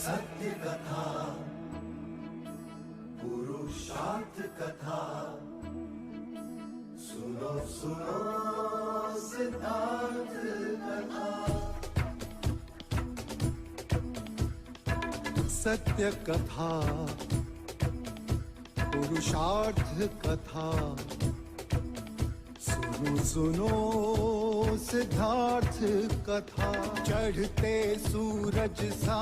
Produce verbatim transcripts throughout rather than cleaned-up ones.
सत्य कथा, पुरुषार्थ कथा। सुनो, सुनो सिद्धार्थ कथा। सत्य कथा, पुरुषार्थ कथा। सुनो, सुनो सिद्धार्थ कथा। चढ़ते सूरज सा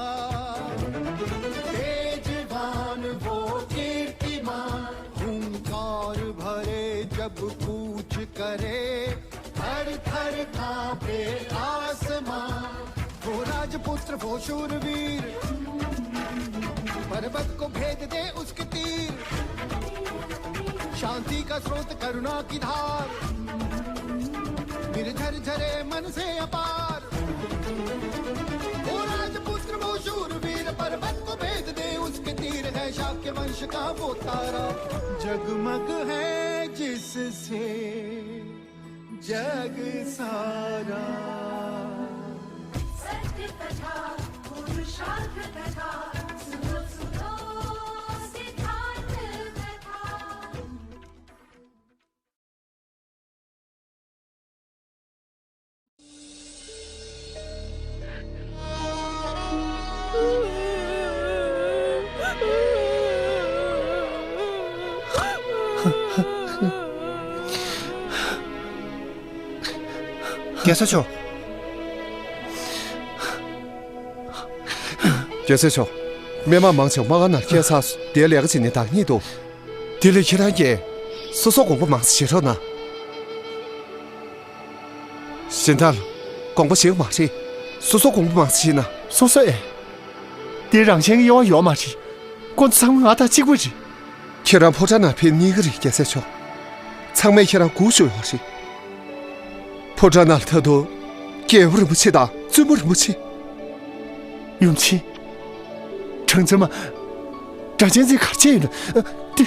तेजवान वो कीर्तिमान, हुंकार भरे जब कूच करे, थर थर कांपे आसमां। वो राजपुत्र, वो शूरवीर, पर्वत को भेद दे उसके तीर। शांति का स्रोत, करुणा की धार, निर्झर झरे मन से अपार। वो राजपुत्र, वो शूरवीर, पर्वत को भेद दे उसके तीर। है शाक्य वंश का वो तारा, जगमग है जिससे जग सारा। सत्य कथा, पुरुषार्थ कथा, सुनो, सुनो सिद्धार्थ कथा। རྒྱལ་སྲས་མཆོག་རྒྱལ་སྲས་མཆོག་སྨན་མ་མང་ཆེ་བ་དམག་སྒར་ནང་བསྐྱལ་ཚར་སོང་། དེ་ལས་ཀ་བྱེད་ནི་ཐག་ཉེ་འདུག་དེ་ལས་ཁྱེད་རང་གིས་སོ་སོ་དགོངས་པ་མང་ཙམ་བཞེས་རོགས་གནང་། གཞན་དག་ལ་དགོངས་པ་བཞེས་དགོས་མ་རེད། སོ་སོ་དགོངས་པ་མང་ཙམ་བཞེས་ན། སོ་སོ་ཨེ། དེ་རང་གཞན་གྱི་དབྱེ་བ་ཡོད་མ་རེད། ཁོ་ཚོ་ཚང་མ་ང་དང་གཅིག་པ་རེད། ཁྱེད་རང་ཕོ་བྲང་ནང་ཕེབས་ཉན་གྱི་རེད། རྒྱལ་སྲས་མཆོག་ཚང་མས་ཁྱེད་རང་སྒུག་བཞུགས་ཡོད་རེད། ཕོ་བྲང་ནང་ལ་ད་དུང་རྒྱལ་པོ་རིན་པོ་ཆེ་དང་བཙུན་མོ་རིན་པོ་ཆེ། ཡུམ་ཆེན། སྦྲང་རྩི་མ། སྒྲ་གཅན་འཛིན་ག་རེ་བྱས་ཡོད་ན། ཨ། དེ།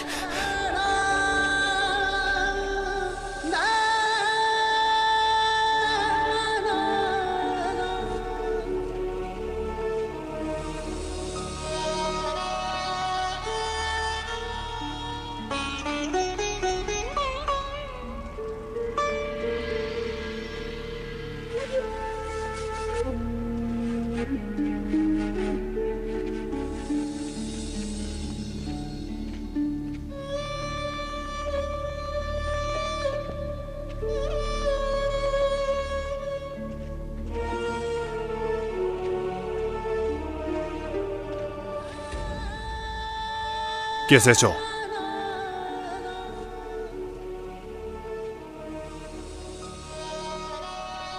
རྒྱལ་སྲས་མཆོག་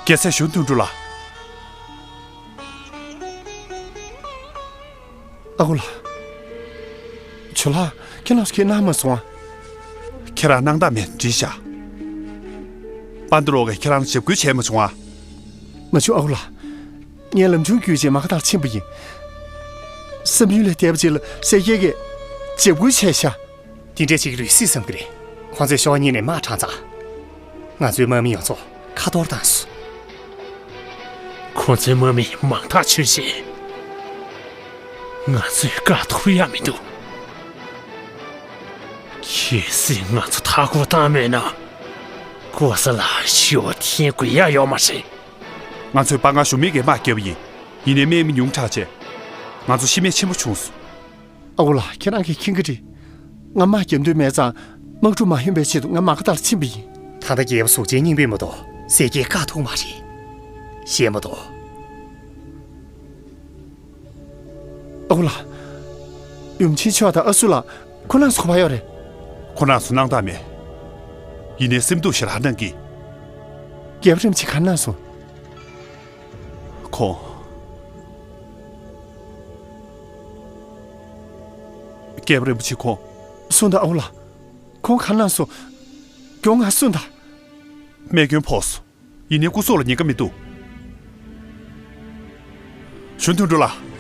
རྒྱལ་སྲས་གཞོན་དོན་གྲུབ་ལགས། ཨ་ཁུ་ལགས། ཇོ་ལགས། ཁྱེད་རང་ཚོ་ཁྱེད་གནང་མ་སོང་ཨ། ཁྱེད་རང་གནང་སྟངས་མེད་འགྲིག་ཤག་པ་འདི་རོགས་ཀྱིས་ཁྱེད་རང་ལ་ཞབས་སྐུལ་བྱས་མ་བྱུང་ཨ། མ་བྱུང་ཨ་ཁུ་ལགས། ངས་ལམ་ཆུང་བརྒྱུད་བྱས་མ་ག་ཐར་ཕྱིན་པ་ཡིན། བསམ་ཡུལ་ལས་འདས་པ་ཅིག་ལ་སྲས་སྐྱེས་ཀྱིས་ཞབས་སྐུལ་བྱས་ཤག་དེ་འདྲས་བྱེད་ཀྱི་རེད་སྲིད་བསམ་གྱི་རེད། ཁོང་ཚོས་ཤོག་གཉིས་ནས་དམག་དྲངས་ཙང་། ང་ཚོའི་དམག་མི་ཡོངས་རྫོགས་ཁ་འཐོར་བཏང་སོང་། ཁོང་ཚོའི་དམག་མི་མང་ཐག་ཆོད་བྱས། ང་ཚོས་བཀག་ཐུབ་ཡ་མི་འདུག་གལ་སྲིད་ང་ཚོ་མཐའ་སྐོར་བཏང་མེད་ན། ལྐོག་ཟ་ལ་ཞུ་བ་འཐེན་དགོས་ཡ་ཡོད་མ་རེད། ང་ཚོས་དཔའ་ངར་ཞུམ་མེད་ཀྱིས་དམག་བརྒྱབ་པ་ཡིན། ཡིན་ནའི་དམག་མི་ཉུང་དྲགས་བྱས། ང་ཚོ་ཤི་རྨས་ཆེན་པོ་བྱུང་སོང་། ཨ་ཁུ་ལགས། ཁྱེད་རང་གིས་མཁྱེན་གྱི་རེད། ང་དམག་རྒྱབ་འདོད་མེད་ཙང་། དམག་འཁྲུག་མ་ཧན་པའི་ཆེད་དུ་ང་མ་ག་ཐར་ཕྱིན་པ་ཡིན། ད་ལྟ་རྒྱལ་པོ་གཟུགས་ཅན་སྙིང་པོས་མ་གཏོགས་སྲས་སྐྱེས་བཀག་ཐུབ་མ་རེད། ཤེས་མ་གཏོགས། ཨ་ཁུ་ལགས། ཡུམ་ཆེན་མཆོག་དང་ཨ་སུ་ལགས། ཁོ་རང་ཚོ་ག་པར་ཡོད་རེད། ཁོ་རང་ཚོ་སྣང་དག་མེད། ཡིན་ནའི་སེམས་སྡུག་ཞེ་དྲག་གནང་གི། རྒྱལ་པོ་རིན་པོ་ཆེ་ག་རེ་གནང་སོང་། ཁོང་། རྒྱལ་པོ་རིན་པོ་ཆེ་ཁོང་། གསུངས་དང་ཨ་ཁུ་ལགས། ཁོང་ག་རེ་གནང་སོང་། མགྱོགས་ང་གསུངས་དང་། རྨས་སྐྱོན་ཕོག་སོང་། ཡིན་ནའི་སྐུ་སྲོག་ལ་ཉེན་ཁ་མི་འདུག་གཞོན་དོན་གྲུབ་ལགས།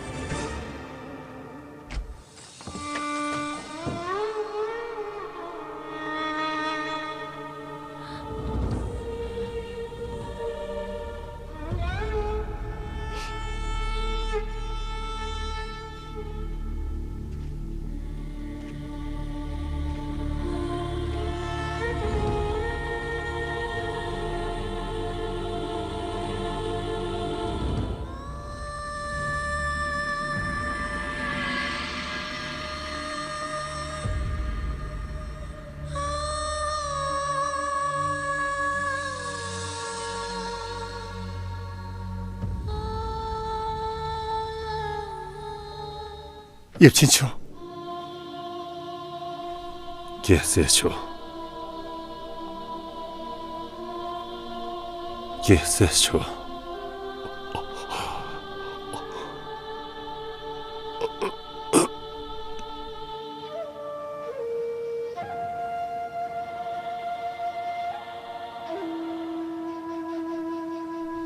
ཡབ་ཆེན་མཆོག་རྒྱལ་སྲས་མཆོག་རྒྱལ་སྲས་མཆོག་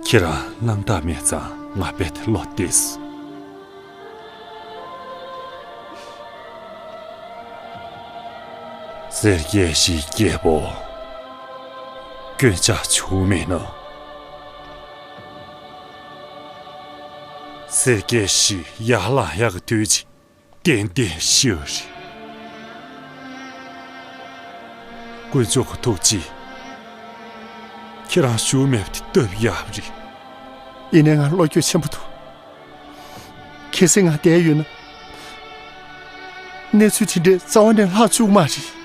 ཁྱེད་རང་རྣམ་དག་མེད་ཙང་ང་རྦད་དེ་བློ་བདེ་སོང་། སེར་སྐྱའི་གཞིས་སྐྱེས་པོ། སྐྱོན་ཆ་བྱུང་མེད་ན། སེར་སྐྱའི་གཞིས་ཡར་ལངས་ཡག་གི་དུས་ཀྱི་ཏན་ཏན་ཤི་བ་རེད། དཀོན་མཆོག་གི་ཐུགས་རྗེས་ཁྱེད་རང་བཞུགས་མེད་པ་དེ་སྟབས་ཡག་པ་རེད། ཡིན་ནའི་ང་བློ་འགྱོད་ཆེན་པོ་འདུག་གལ་སྲིད་ང་བསྡད་ཡོད་ན། གནས་ཚུལ་དེ་འདྲའི་རྩ་བ་ནས་ལྷག་བཅུག་མ་རེད།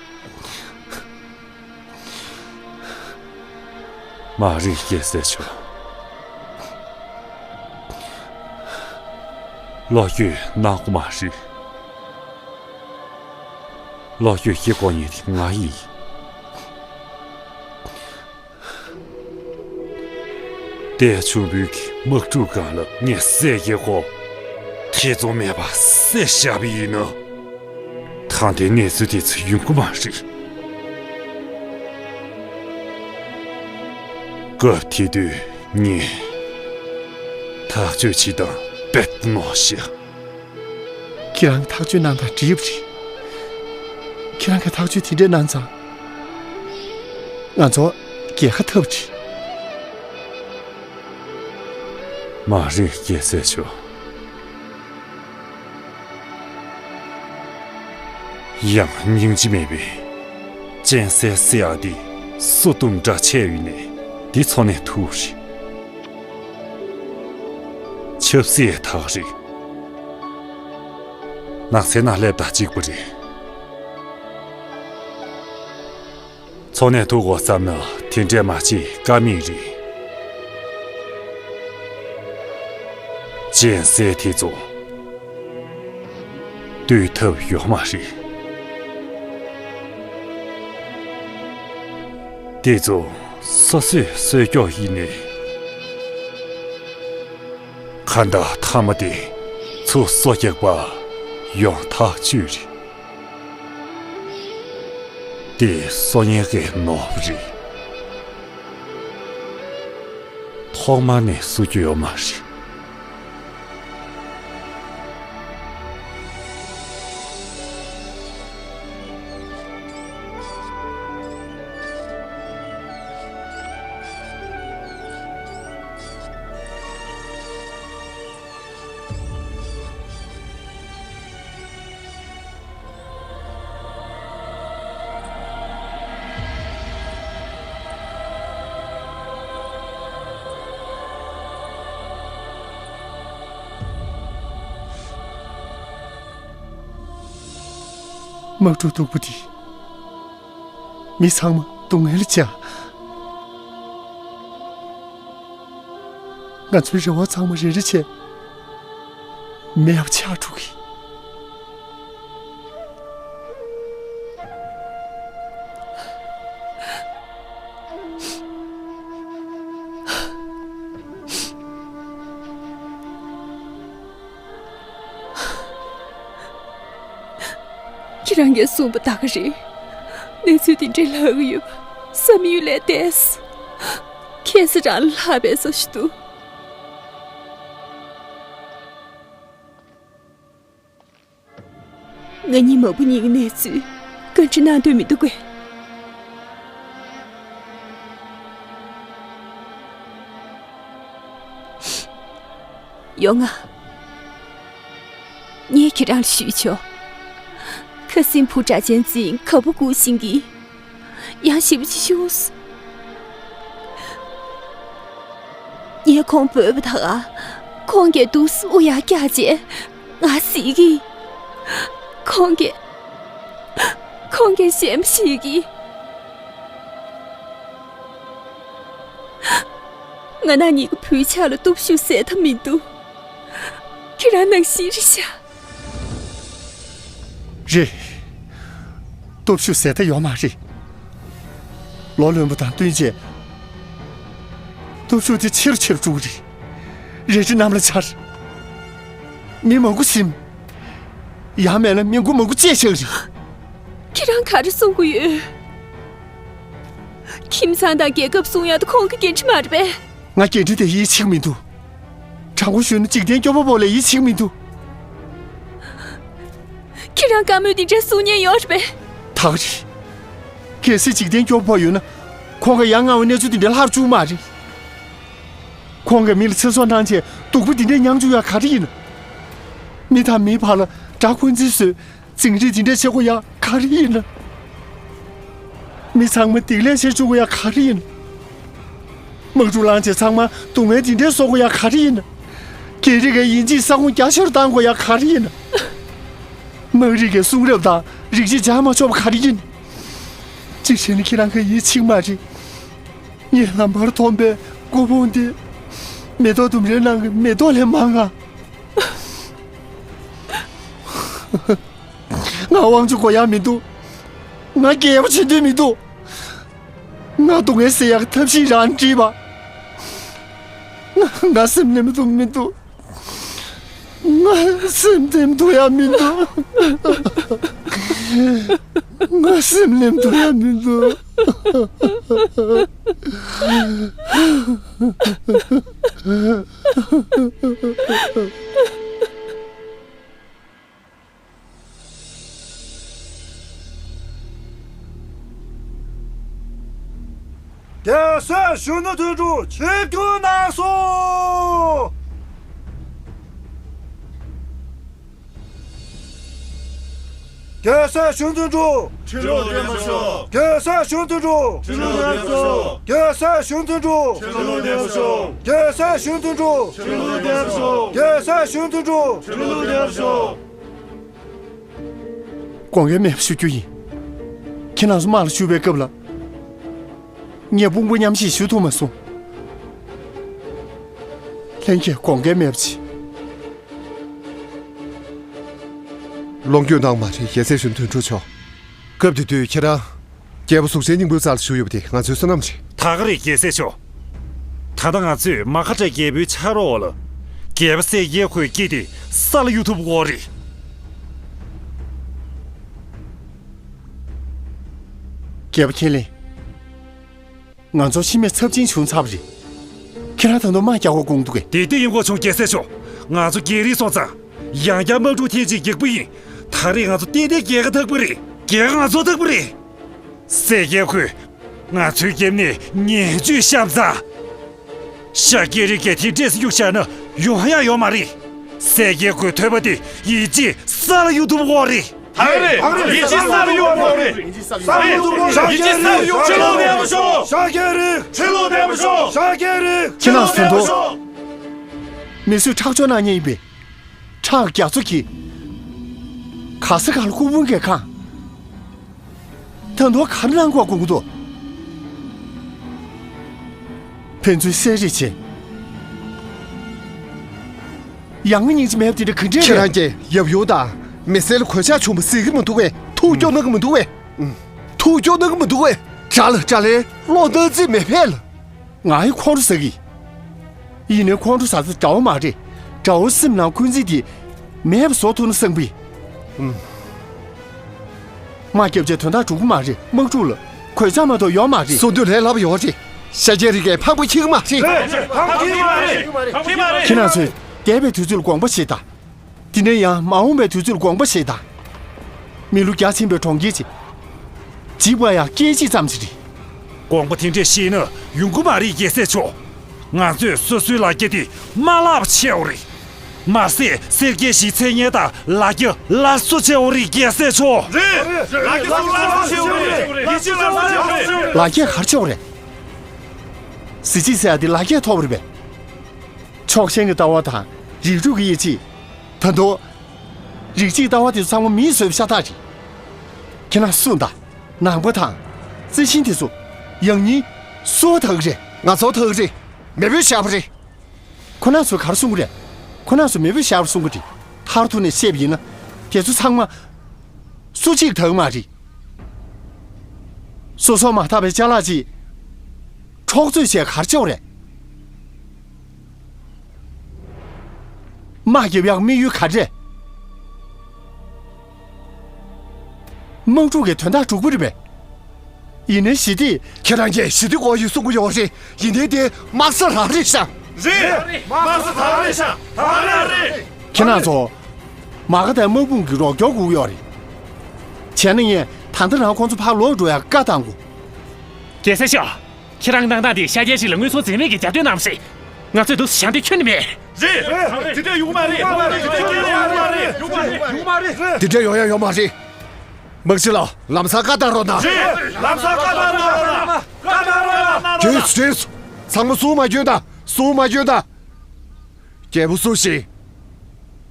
མ་རིག་སྐྱེ་སེ་ཆོག་བློ་འགྱོད་གནང་དགོས་མ་རེད། བློ་འགྱོད་སྐྱེ་དགོས་མཁན་དེ་ང་ཡིན། ཏའི་ཆུང་བུའི་གི་དམག་འཁྲུག་སྒང་ལ་ངས་བསད་ཀྱི་གོ། ཐེ་ཚོམ་མེད་པར་བསད་བཞག་པ་ཡིན་ན། ད་ལྟའི་གནས་ཚུལ་དེ་ཚོ་ཡོང་གི་མ་རེད། སྐབས་དེ་དུས་ངས་ཐག་གཅོད་བྱེད་སྟངས་རྦད་དེ་ནོར་ཤག་ཁྱེད་རང་གིས་ཐག་གཅོད་གནང་སྟངས་འགྲིག་པ་རེད། ཁྱེད་རང་གིས་ཐག་གཅོད་དེ་འདྲ་གནང་ཙང་། ང་ཚོ་རྒྱལ་ཁ་ཐོབ་པ་རེད། མ་རིག་སྐྱེ་སེ་ཆོག་ཡང་སྙིང་རྗེ་མེད་པའི་གཅན་གཟན་བསད་ཡག་དེ་སོ་གཏུམ་འདྲ་ཆགས་ཡོད་ནས་དེ་འཚོ་གནས་ཐུབ་རེད། ཆབ་སྲིད་ཐག་རེད། ནགས་ཚལ་ནང་སླེབས་དང་གཅིག་པ་རེད། འཚོ་གནས་ཐུབ་དགོས་བསམ་ན་དེ་འདྲས་མ་བྱེད་ཀ་མེད་རེད། གཅན་གཟན་དེ་ཚོ་བཏུལ་ཐབས་ཡོད་མ་རེད། དེ་ཚོ་སོ་སོས་གསོད་རྒྱུ་ཡིན་ནའི། གང་ལྟར་མཐའ་མ་དེ་ཚུར་སོ་རྒྱག་པ་ཡང་ཐག་ཆོད་རེད། དེ་གསོ་མཁན་གྱི་ནོར་བུ་རེད། ཐོག་མ་ནས་གསོ་རྒྱུ་ཡོད་མ་རེད། དམག་འཁྲུག་སྡུག་པོ་འདིས་མི་ཚང་མ་སྡུག་བསྔལ་བྱས། ང་ཚོའི་རེ་བ་ཚང་མ་རེ་རེ་བྱས་མེད་པ་ཆགས་འགྲོ་གི། ཁྱེད་རང་གིས་གསུངས་པ་ད་ག་རེད། གནས་ཚུལ་དེ་འདྲའི་ལྷག་གི་ཡོད་པ་བསམ་ཡུལ་ལས་འདས། ཁྱད་གསོད་རང་ལ་ལྷག་པའི་བཟོ་ཞིག་འདུག་ང་གཉིས་མ་བུ་གཉིས་ཀྱི་གནས་ཚུལ་བཀའ་འདྲི་གནང་འདོད་མི་འདུག་གས། ཡོང་ང་། ངས་ཁྱེད་རང་ལ་ཞུས་ཆོག་ཁ་སྲིན་བུ་གྲགས་ཅན་འཛིན་ག་པོ་སྒུག་བཞིན་གྱི། ཡང་ཞེ་པོ་ཅིག་ཤི་སོང་། ངས་ཁོང་འབོད་པ་ད་ག་ཁོང་གིས་འདུག་སེ་དབུགས་ཡར་བཀྱགས་བྱས་ང་གཟིགས་ཀྱི། ཁོང་གིས། ཁོང་གིས་གཞན་པ་ཞིག་གིས། ང་རང་ཉིད་ཀྱི་བུའི་ཕྱག་ལ་སྟོབས་ཤུགས་ཟད་ཐབས་མི་འདུག་ཁྱེད་རང་ནང་བཞིན་རེད་ཤག་རེད། སྟོབས་ཤུགས་ཟད་མཐའ་ཡོད་མ་རེད། ལོ་ལོན་པོ་དང་བསྟུན་བྱས། སྟོབས་ཤུགས་དེ་ཆེ་རུ་ཆེ་རུ་འགྲོ་གི་རེད། རལ་གྲི་གནམ་ལ་འཕྱར། མི་མང་པོ་ཟིན། ཡང་མེད་ན་མི་མགོ་མང་པོ་བཅད་བཞག་རེད། ཁྱེད་རང་ག་རེ་གསུང་གི་ཡོད། ཁྱིམ་ཚང་དང་རྒྱལ་ཁབ་སྲུང་ཡག་དེ་ཁོང་གི་འགན་འཁྲི་མ་རེད་པས། ང་འགན་འཁྲི་དེ་ཡིད་ཆེས་མི་འདུག་དྲང་པོ་ཞུས་ན་འཇིག་རྟེན་སྐྱོབ་པ་པོ་ལ་ཡིད་ཆེས་མི་འདུག་ཁྱེད་རང་བཀའ་མོལ་འདི་འདྲ་གསུང་མཁན་ཡོད་རེད་པས། ད་ག་རེད། གལ་སྲིད་འཇིག་རྟེན་སྐྱོབ་པ་པོ་ཡོད་ན། ཁོང་གིས་ཡ་ང་བའི་གནས་ཚུལ་འདི་འདྲ་ལྷག་བཅུག་མ་རེད། ཁོང་གིས་མི་ལ་ཚེ་སྲོག་གནང་བྱས་སྡུག་པོ་འདི་འདྲ་མྱངས་བཅུག་ཡག་ག་རེ་ཡིན་ན། མི་དང་མིའི་བར་ལ་དགྲ་འཁོན་འཛིན་བཟོས། འཛིང་རེས་འདི་འདྲ་བྱེད་དགོས་ཡག་ག་རེ་ཡིན་ན། མི་ཚང་མ་སྡིག་ལས་བྱེད་བཅུག་དགོས་ཡག་ག་རེ་ཡིན་ན། དམག་འཁྲུག་ལངས་བྱས་ཚང་མ་སྡུག་བསྔལ་འདི་འདྲ་བཟོ་དགོས་ཡག་ག་རེ་ཡིན་ན། རྒྱ་རིགས་ཀྱིས་དབྱིན་ཇིའི་ས་ཁོངས་རྒྱ་ཆེ་རུ་གཏང་དགོས་ཡག་ག་རེ་ཡིན་ན། དམངས་རིགས་ཀྱི་གསུང་རབ་དང་རིག་གཞི་སྦྱར་མ་ཆོག་པ་ག་རེ་ཡིན། གཅིག་བྱས་ན་ཁྱེད་རང་གིས་ཡིད་ཆེས་མ་རེད། ངས་ལམ་བར་མཐོང་པའི་སྐུ་ཕུང་འདི། མེ་ཏོག་ལྡུམ་རའི་ནང་གི་མེ་ཏོག་ལས་མང་ང་། ང་དབང་ཆ་དགོས་ཡག་མི་འདུག་ང་རྒྱལ་པོ་བྱེད་འདོད་མི་འདུག་ང་སྡུག་བསྔལ་སེལ་ཡག་གི་ཐབས་ཤེས་རང་བྲིས་པ། ང་ང་སེམས་ནས་མི་འདུག་མི་འདུག་ང་སེམས་ནས་འདུག་ཡག་མི་འདུག་ང་སེམས་ནས་འདུག་ཡག་མི་འདུག་རྒྱལ་སྲས་གཞོན་ནུ་དོན་གྲུབ་ཆིབས་བསྒྱུར་གནང་སོང་། རྒྱལ་སྲས་གཞོན་ནུ་དོན་གྲུབ། ཁྲི་ལོ་བརྟན་པར་ཤོག་རྒྱལ་སྲས་གཞོན་ནུ་དོན་གྲུབ། ཁྲི་ལོ་བརྟན་པར་ཤོག་རྒྱལ་སྲས་གཞོན་ནུ་དོན་གྲུབ། ཁྲི་ལོ་བརྟན་པར་ཤོག་རྒྱལ་སྲས་གཞོན་ནུ་དོན་གྲུབ། ཁྲི་ལོ་བརྟན་པར་ཤོག་རྒྱལ་སྲས་གཞོན་ནུ་དོན་གྲུབ། ཁྲི་ལོ་བརྟན་པར་ཤོག་དགོངས་འགལ་མེད་པ་ཞུ་རྒྱུ་ཡིན། ཁྱེད་རང་ཚོ་དམག་ལ་ཞུགས་པའི་སྐབས་ལ། ངས་དཔུང་པ་མཉམ་གཤིབ་ཞུ་ཐུབ་མ་སོང་། ལྷན་རྒྱས་དགོངས་འགལ་མེད་པ་བྱེད། ལོངས་སྤྱོད་གནང་མ་རེད། རྒྱལ་སྲས་གཞོན་དོན་གྲུབ་མཆོག་སྐབས་དེ་དུས་ཁྱེད་རང་། རྒྱལ་པོ་གཟུགས་ཅན་སྙིང་པོའི་རྩ་ལ་བཞུགས་ཡོད་པ་དེ་ང་ཚོའི་བསོད་ནམས་རེད། ད་ག་རེད་རྒྱལ་སྲས་མཆོག་ད་ལྟ་ང་ཚོས་མ་ཁ་ཏྲ་རྒྱལ་པོའི་ཕྱག་རོགས་ལ། རྒྱལ་པོ་སྲས་སྐྱའི་ཁོས་སྐྱེས་ཏེ་ས་ལ་གཡུག་ཐུབ་ཀྱི་ཡོད་རེད། རྒྱལ་པོ་ཁས་ལེན། ང་ཚོར་ཤི་རྨས་ཚབས་ཆེན་བྱུང་ཚར་བ་རེད། ཁྱེད་རང་ད་དུང་དམག་རྒྱག་དགོས་དགོངས་འདུག་གས། དེ་ལྟ་ཡིན་དགོས་བྱུང་རྒྱལ་སྲས་མཆོག་ང་ཚོ་རྒྱལ་རིགས་སོང་ཙང་། ཡང་བསྐྱར་དམག་འཁྲུག་ཐེངས་གཅིག་རྒྱག་པ་ཡིན། ད་རེས་ང་ཚོ་ཏན་ཏན་རྒྱལ་ཁ་ཐོབ་པ་རེད། རྒྱལ་ཁ་ང་ཚོར་ཐོབ་པ་རེད། སྲས་སྐྱའི་ཁོས་ང་ཚོའི་རྒྱབ་ནས་ངན་ཇུས་བཤམས་ཙང་། ཤཱཀྱའི་རིགས་ཀྱིས་དེ་འདྲས་གཡུག་བཞག་ན་ཡོང་ཡག་ཡོད་མ་རེད། སྲས་སྐྱའི་ཁོའི་ཐོད་པ་དེ་ཡིད་ཆེས་ས་ལ་གཡུག་ཐུབ་ཀྱི་ཡོད་རེད། ད་རེད། ཡིད་ཆེས་ས་ལ་གཡུག་ཡོད་རེད། ཡིད་ཆེས་ས་ལ་གཡུག་ཡོད་རེད། ཁྲི་ལོ་བརྟན་པར་ཤོག་ཤཱཀྱའི་རིགས། ཁྲི་ལོ་བརྟན་པར་ཤོག་ཤཱཀྱའི་རིགས། ཁྱེད་རང་ཚོ་ཚོ། མི་གསོད་ཁྲག་སྦྱོར་གནང་མཁན་ཡིན་པས། ཁྲག་རྒྱ་མཚོ་གིས། ག་ས་ག་ལ་སྐུ་ཕུང་གིས་གང་། ད་དུང་ག་རེ་གནང་དགོས་དགོངས་འདུག་ཕན་ཚུན་བསད་རེས་བྱས། ཡང་སྙིང་རྗེ་མེད་པ་དེ་འདྲ་ག་འདྲས་ཁྱེད་རེད། རང་གིས་ཡབ་ཡུམ་དང་མི་སེར་ལ་གོད་ཆག་བྱུང་བ་གཟིགས་ཀྱི་མི་འདུག་པས། ཐུགས་སྐྱོ་གནང་གི་མི་འདུག་པས། ཐུགས་སྐྱོ་གནང་གི་མི་འདུག་པས། དགྲ་ལ་དགྲ་ལན་བློ་སྣ་རྩིས་མེད་པས་ལ། ང་ཡི་ཁོང་ཁྲོ་ཟ་གི། ཡིན་ནའི་ཁོང་ཁྲོ་ཟ་ས་དགྲ་བོ་མ་རེད། དགྲ་བོ་སེམས་ནང་འཁོན་འཛིན་དེ་མེད་པ་བཟོ་ཐུབ་ན་བསམ་གི། དམག་རྒྱབ་བྱས་དོན་དག་འགྲུབ་ཀྱི་མ་རེད། དམག་འཁྲུག་ལ་གོད་ཆག་མ་གཏོགས་ཡོད་མ་རེད། གསུང་དུས་ལས་སླ་པོ་ཡོད་རེད། ཤཱཀྱའི་རིགས་ཀྱིས་ཕངས་པ་འཁྱེར་གྱི་མ་རེད། རེད། ཕངས་པ་འཁྱེར་གྱི་མ་རེད། ཕངས་པ་འཁྱེར་གྱི་མ་རེད། ཁྱེད་རང་ཚོས་འདས་པའི་དུས་ཚོད་ལ་དགོངས་པ་བཞེས་དང་། དེ་ནས་ཡང་མ་འོངས་པའི་དུས་ཚོད་ལ་དགོངས་པ་བཞེས་དང་། མི་ལོ་བརྒྱ་ཕྱིན་པའི་གྲོང་ཁྱེར་ཅིག་འཇིག་པ་ཡང་སྐད་ཅིག་ཙམ་ཞིག་རེད། དགོངས་པ་དེ་འདྲས་བཞེས་ན་ཡོང་གི་མ་རེད་རྒྱལ་སྲས་མཆོག་ང་ཚོས་སོ་སོའི་ལ་རྒྱ་དེ་མ་བརླག་པ་བྱས་ཡོད་རེད། མ་ཟད་སེར་སྐྱའི་གཞིས་ཚད་ངན་དང་ལ་རྒྱ་སླར་གསོ་བྱས་ཡོད་རེད་རྒྱལ་སྲས་མཆོག་རེད། ལ་རྒྱ་སླར་གསོ་བྱས་ཡོད་རེད། ཡིད་ཆེས་སླར་གསོ་བྱས་ཡོད་རེད། ལ་རྒྱ་ག་རེ་བྱས་ཡོད་རེད། གཟི་བརྗིད་ཟེར་ཡ་དེ་ལ་རྒྱས་ཐོབ་རེད་པས། ཕྱོགས་ཞེན་གྱི་ལྟ་བ་དང་རིགས་དྲུག་གི་ཡིད་ཆེས། ད་དུང་། རིགས་གཅིག་ལྟ་བ་དེ་ཚོ་ཚང་མ་མིས་བཟོས་པའི་ཤ་སྟག་རེད། ཁྱེད་རང་སུ་དང་ནང་པ་དང་། རྩི་ཤིང་དེ་ཚོ་ཡང་སྙིང་སུ་བ་དག་རེད། ང་ཚོ་དག་རེད། མེས་པོས་བཞག་པ་རེད། ཁོ་རང་ཚོས་ག་རེ་གསུང་གི་རེད། ཁོ་རང་ཚོས་མེས་པོས་བཞག་པ་གསུང་གི་རེད། མཐར་ཐུག་ནས་བཤད་པ་ཡིན་ན། དེ་ཚོ་ཚང་མ། སུ་གཅིག་དག་མ་རེད། སོ་སོ་མ་དག་པའི་ཅ་ལག་ཅིག་འཕྲོག་རྩོད་བྱས་གར་བཅོག་རེད། དམག་རྒྱབ་ཡག་དམིགས་ཡུལ་ག་རེ་རེད། དམག་འཁྲུག་གི་དོན་དག་འགྲུབ་ཀྱི་རེད་པས། ཡིན་ནའི་ཞི་བདེ། ཁྱེད་རང་གིས་ཞི་བདེ་དགོས་ཡོད་གསུང་གི་ཡོད་རེད། ཡིན་ནའི་དེ་དམག་ས་རང་རེད་ཤག་རེད། དམག་ས་རང་རེད་ཤག་ད་རེད་རེད། ཁྱེད་རང་ཚོ། མ་ག་དང་དམག་དཔུང་གི་རོགས་སྐྱོར་དགོས་ཡོད་རེད། བྱས་ན་ངས་ད་ལྟ་རང་ཁོང་ཚོ་ཕར་ལོག་འགྲོ་ཡག་བཀའ་བཏང་དགོས། རྒྱལ་སྲས་མཆོག་ཁྱེད་རང་གནང་སྟངས་དེ་ཤར་རྒྱལ་ཞིག་ལ་དངོས་ཟོག་འཛིན་མེད་ཀྱི་རྒྱབ་སྟོན་གནང་སྲིད། ང་ཚོས་འདུག་སེ་བཞག་འདོད་ཁྱོན་ནས་མེད། རེད། དེ་འདྲ་ཡོང་མ་རེད། དེ་འདྲ་ཡོང་མ་རེད། དེ་འདྲ་ཡོང་ཡ་ཡོད་མ་རེད། དམག་སྤྱི་ལགས། ལམ་སང་བཀའ་བཏང་རོགས་གནང་། རེད། ལམ་སང་བཀའ་བཏང་རོགས་གནང་། བཀའ་བཏང་རོགས་གནང་། བྱོས་སོ། བྱོས་སོ། ཚང་མ་གསུང་མ་སྐྱོན་དང་། གསུང་མ་སྐྱོན་དང་། རྒྱལ་པོ་སུ་ཞིག་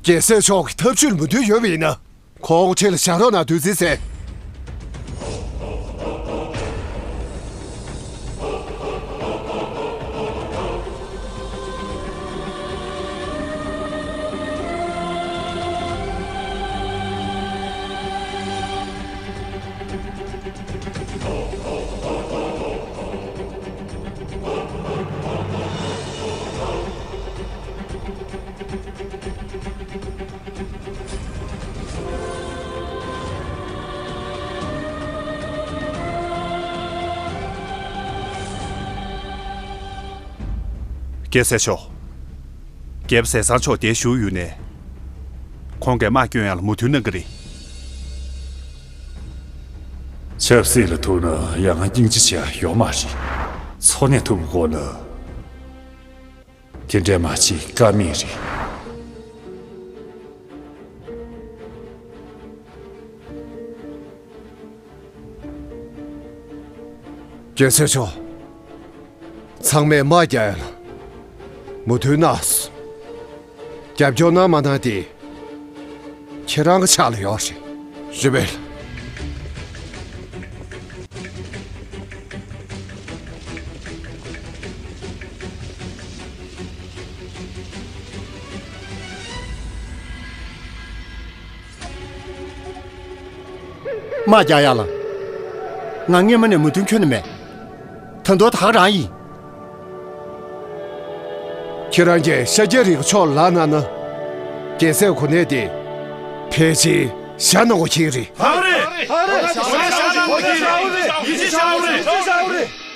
རྒྱལ་སྲས་མཆོག་གི་ཐབས་ཇུས་ལ་མོས་མཐུན་ཡོད་པ་ཡིན་ན། ཁོང་འཁྲིས་ལ་བཞག་རོགས་གནང་། དུས་ཚོད་ཟད། རྒྱལ་སྲས་མཆོག་རྒྱལ་པོ་ཟས་གཙང་མཆོག་འདིར་བཞུགས་ཡོད་ནའི། ཁོང་གིས་དམག་སྐྱོན་ཡག་ལ་མོས་མཐུན་གནང་གི་རེད། ཆབ་སྲིད་ལ་ཐུག་ན་ཡང་སྙིང་རྗེ་ཆེ་ཡ་ཡོད་མ་རེད། འཚོ་གནས་ཐུབ་དགོས་ན། དེ་འདྲའི་མ་བྱེད་ཀ་མེད་རེད། རྒྱལ་སྲས་མཆོག་ཚང་མས་དམག་རྒྱག་ཡ་ལ་མོས་མཐུན་གནང་སོང་། རྒྱབ་སྐྱོར་གནང་མ་གནང་དེ་ཁྱེད་རང་གི་ཕྱག་ལ་ཡོད་རེད། རེད་པས། དམག་རྒྱག་ཡ་ལ། ང་སྔས་མ་ནས་མོས་མཐུན་ཁྱོན་ནས་མེད། ད་དུང་ད་ག་རང་ཡིན། ཁྱེད་རང་གིས་ཤར་རྒྱལ་རི་གི་ཕྱོགས་ལ་ལངས་ན། རྒྱལ་སྲས་གོ་གནས་དེ་ཕལ་ཆེར་བཞག་གནང་དགོས་ཀྱི་རེད། ད་རེད། ད་རེད། ཡིད་ཆེས་བྱ་དགོས་རེད། ཡིད་ཆེས་བྱ་དགོས་རེད།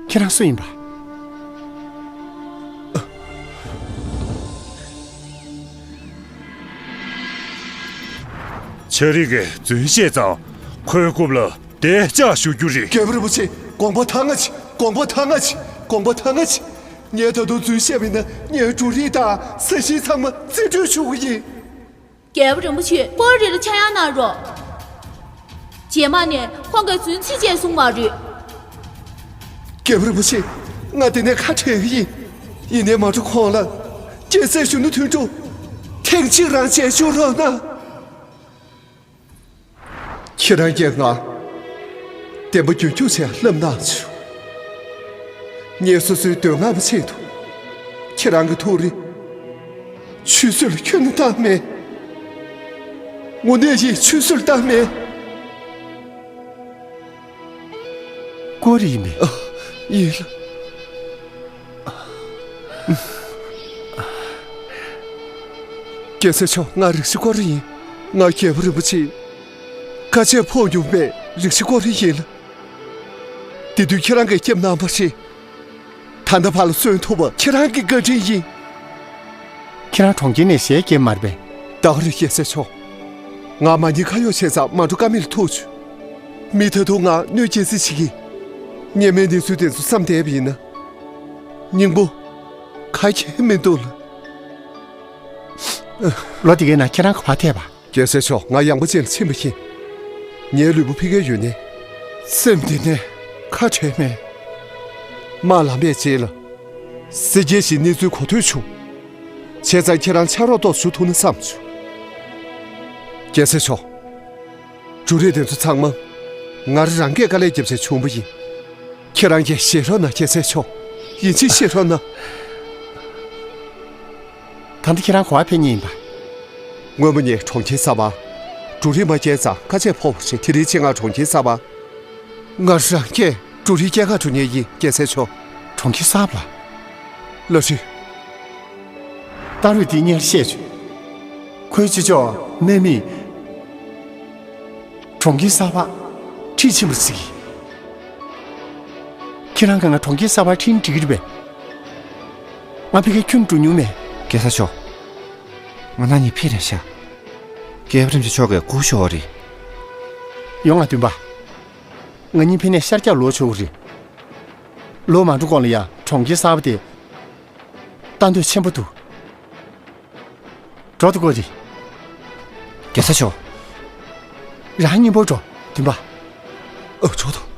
ཁྱེད་རང་སུ་ཡིན་པ། ཆ་རིག་གིས་རྫུན་བཤད་ཙང་། ཁོའི་རྐུབ་ལ་བདེ་འཇགས་ཞུ་རྒྱུ་རེད། རྒྱལ་པོ་རིན་པོ་ཆེ། དགོངས་པ་དྭངས་ང་ཆེ། དགོངས་པ་དྭངས་ང་ཆེ། དགོངས་པ་དྭངས་ང་ཆེ། ངས་ད་དུང་རྫུན་བཤད་པ་ཡིན་ན། ངའི་འབྲུ་རིགས་དང་ས་ཞིང་ཚང་མ་རྩིས་སྤྲོད་ཞུ་གི་ཡིན། རྒྱལ་པོ་རིན་པོ་ཆེ། སྐོར་རེ་ལ་ཆག་ཡང་གནང་རོགས། རྗེས་མ་ནས་ཁོང་གིས་རྫུན་ཚིག་ཅིག་གསུང་མ་རེད། རྒྱལ་པོ་རིན་པོ་ཆེ། ང་འདི་ནས་ཁ་བྲལ་གི་ཡིན། ཡིན་ནའི་མ་འགྲོ་གོང་ལ། རྒྱལ་སྲས་གཞོན་ནུ་དོན་གྲུབ་ཐེངས་གཅིག་རང་མཇལ་བཅུག་རོགས་གནང་། ཁྱེད་རང་གིས་ང་བདེན་པ་རྒྱུན་འཁྱོངས་བྱས་ལབ་གནང་བྱུང་། ངས་སོ་སོའི་འདོད་རྔམ་ཆེད་དུ། ཁྱེད་རང་གི་ཐུགས་རེ་ཆུད་ཟོས་ལ་ཁྱོན་ནས་བཏང་མེད། དངོས་གནས་ཡིན། ཆུད་ཟོས་ལ་བཏང་མེད། སྐོར་ཡིན་པས། ཨ། ཡིན་ལ། རྒྱལ་སྲས་མཆོག་ང་རིག་བྱེད་སྐོར་ཡིན། ང་རྒྱལ་པོ་རིན་པོ་ཆེའི་བཀའ་ཆད་ཕོག་མྱོང་བའི་རིག་བྱེད་སྐོར་ཡིན་ལ། དེ་དུས་ཁྱེད་རང་གིས་སྐྱབས་གནང་བ་རེད། ད་ལྟ་བར་ལ་གསོན་ཐུབ་པ་ཁྱེད་རང་གི་བཀའ་དྲིན་ཡིན། ཁྱེད་རང་གྲོང་ཁྱེར་ནས་ཞལ་བཀྱེས་མ་རེད་པས། ད་ག་རེད། རྒྱལ་སྲས་མཆོག་ང་མ་ཉེས་ཁ་གཡོགས་བྱས་ཙང་མ་འགྲོ་ཀ་མེད་ལ་ཐུག་བྱུང་། མི་ད་དུང་ང་གནོད་སྐྱེལ་རྩིས་བྱེད་ཀྱི། སྔོན་མའི་གནས་ཚུལ་དེ་ཚོ་བསམ་བསྡད་པ་ཡིན་ན། སྙིང་པོ་ཁ་གྱེས་མི་འདུག་ལ། ལོ་དེ་གའི་ནང་ཁྱེད་རང་ག་པར་ཐད་པ། རྒྱལ་སྲས་མཆོག་ང་ཡངས་པ་ཅན་ལ་ཕྱིན་པ་ཡིན། ངའི་ལུས་པོ་ཕ་གིར་ཡོད་ནའི། སེམས་འདི་ནས་ཁ་བྲལ་མེད། དམག་ལངས་པའི་རྗེས་ལ། སེར་སྐྱའི་ཞིག་གནས་ཚུལ་གོ་ཐོས་བྱུང་། བྱས་ཙང་ཁྱེད་རང་ཕྱག་རོགས་ཏོག་ཞུ་ཐུབ་ན་བསམ་བྱུང་། རྒྱལ་སྲས་མཆོག་འབྲུ་རིགས་དེ་ཚོ་ཚང་མ་ང་རང་རང་གིས་དཀའ་ལས་བརྒྱབ་བྱས་བྱུང་བ་ཡིན། ཁྱེད་རང་གིས་ཤེས་རོགས་གནང་། རྒྱལ་སྲས་མཆོག་ཡིན་གཅིག་ཤེས་རོགས་གནང་། ད་ལྟ་ཁྱེད་རང་ག་པར་ཕེབས་མཁན་ཡིན་པ། སྔོན་མ་ངས་གྲོང་ཁྱེར་གསར་པར་འབྲུ་རིགས་མ་བསྐྱལ་ཙང་དཀའ་སྤྱད་ཕོག་པ་རེད། དེ་རིང་ཕྱིན་ང་གྲོང་ཁྱེར་གསར་པར། ང་རང་གིས་འབྲུ་རིགས་བསྐྱལ་ག་འགྲོ་མཁན་ཡིན། རྒྱལ་སྲས་མཆོག་གྲོང་ཁྱེར་གསར་པ་ལ། བླ་སྤྲུལ། སྟག་རོས་འདི་སྔོན་ལ་བཤད་བྱུང་། ཁོའི་ཅི་ཅོག་མེ་མི། གྲོང་ཁྱེར་གསར་པར་ཁྲིད་ཕྱིན་པར་གཟིགས། ཁྱེད་རང་གིས་ང་གྲོང་ཁྱེར་གསར་པར་ཁྲིད་ན་འགྲིག་གི་རེད་པས། ང་ཕ་གིར་ཁྱོན་འགྲོ་མྱོང་མེད། རྒྱལ་ས་མཆོག་ང་རང་གཉིས་ཕེབས་ན་ཤག་རྒྱལ་བ་རིན་པོ་ཆེ་མཆོག་གིས་སྒུག་ཤོག་རེད། ཡོང་ང་། བདུན་པ། ང་གཉིས་ཕེབས་ནས་ཤར་རྒྱག་ལོག་ཆོག་གི་རེད། ལོག་མ་འགྲོ་གོང་ལ་ཡང་གྲོང་ཁྱེར་གསར་པ་དེ་ལྟ་འདོད་ཆེན་པོ་འདུག་འགྲོ་ཐུབ་ཀྱི་རེད། རྒྱལ་ས་མཆོག་རང་གཉིས་པོ་འགྲོ། བདུན་པ། ཨ། འགྲོ་དང་།